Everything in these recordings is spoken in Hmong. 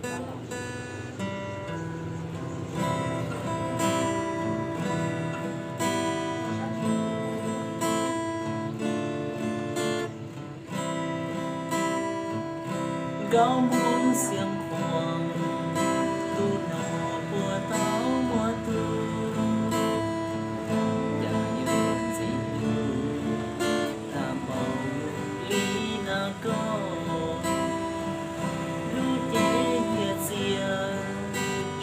Nkauj Hmoob Xiav Khuam, tus no puas tau muaj tug, yam yuav ntxim hlub tag npaum li no koj, lub cev hiav txia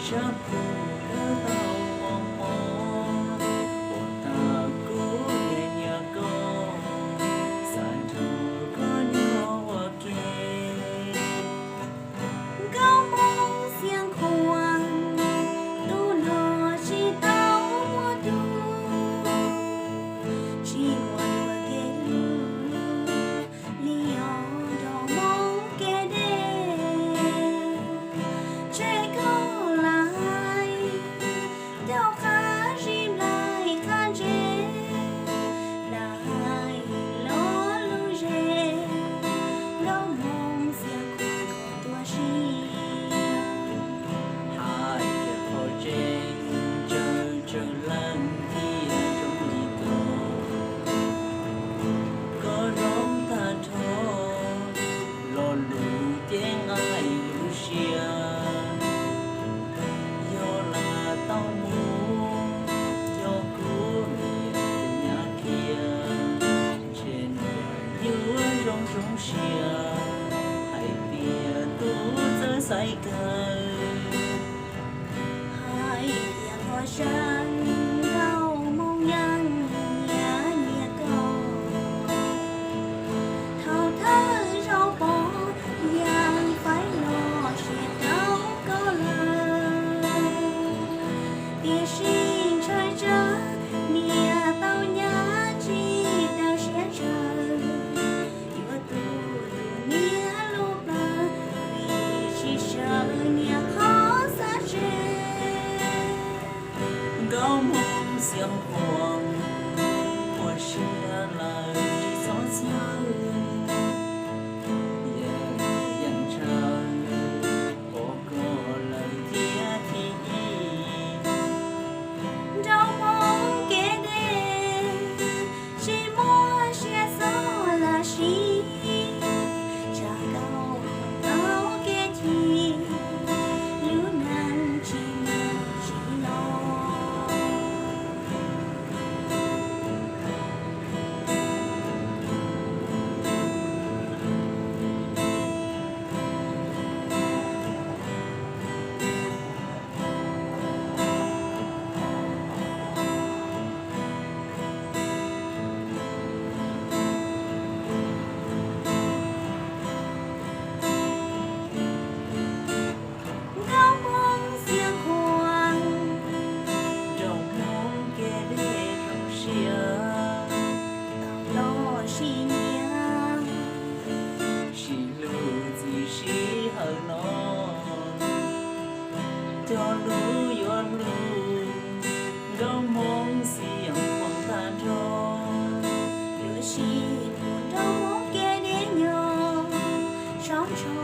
sab pug dawb tau mos mos, puas tau kuv niam nyiam koj, xav nrug koj nyob ua ke. Nkauj Hmoob Xiav Khuam, tus no tsis tau muaj tug, tsis muaj dua kev hlub li os nraug Hmoob kev deb. Tseg koj lam hais, caum qab zib nplaig qab ntse, lam hais lo lus ze, Nkauj Hmoob Xiav Khuam koj tuag siab. Hais tias qhov tseeb tsawg tsawg leej thiaj zoo li koj, koj zoo tag nrho, lo lus ces nqaij lub siab. Yog lam tau mus, yog kuv niam tus nyab qhia, ntshe niam yuav zoo zoo siab, hais tias tus txawj xaiv kawg. Hais tias qhov sab nraug Hmoob yeej nyiam nyiam koj, thaum thawj zaug pom yeej faib los siab rau koj lawm. Tiam sis ntshai tsam niam tau nyab tsis tau siab ntshaw, yuav tu tus niam lub plawv, vim tsis sawv niam qhov xav tseg. Nkauj Hmoob Xiav Khuam, muaj siab lawm tsis txhob txhawj, yeej yeej ntshaw pom koj lawm thiab thib ib. Nraug Hmoob kev deb, tsis muaj siab xav los sis, tsam nkaus tau kev chim, lub neej tsis mus tsis los. Nkauj Hmoob Xiav Khuam, nraug Hmoob kev deb zoo siab, tau los sim nyiam, sim hlub txij sij hawm no, cog lus yuav hlub Nkauj Hmoob Xiav Khuam tag nrho, yuav sib hlub nraug Hmoob kev deb nyob, tsob ntshua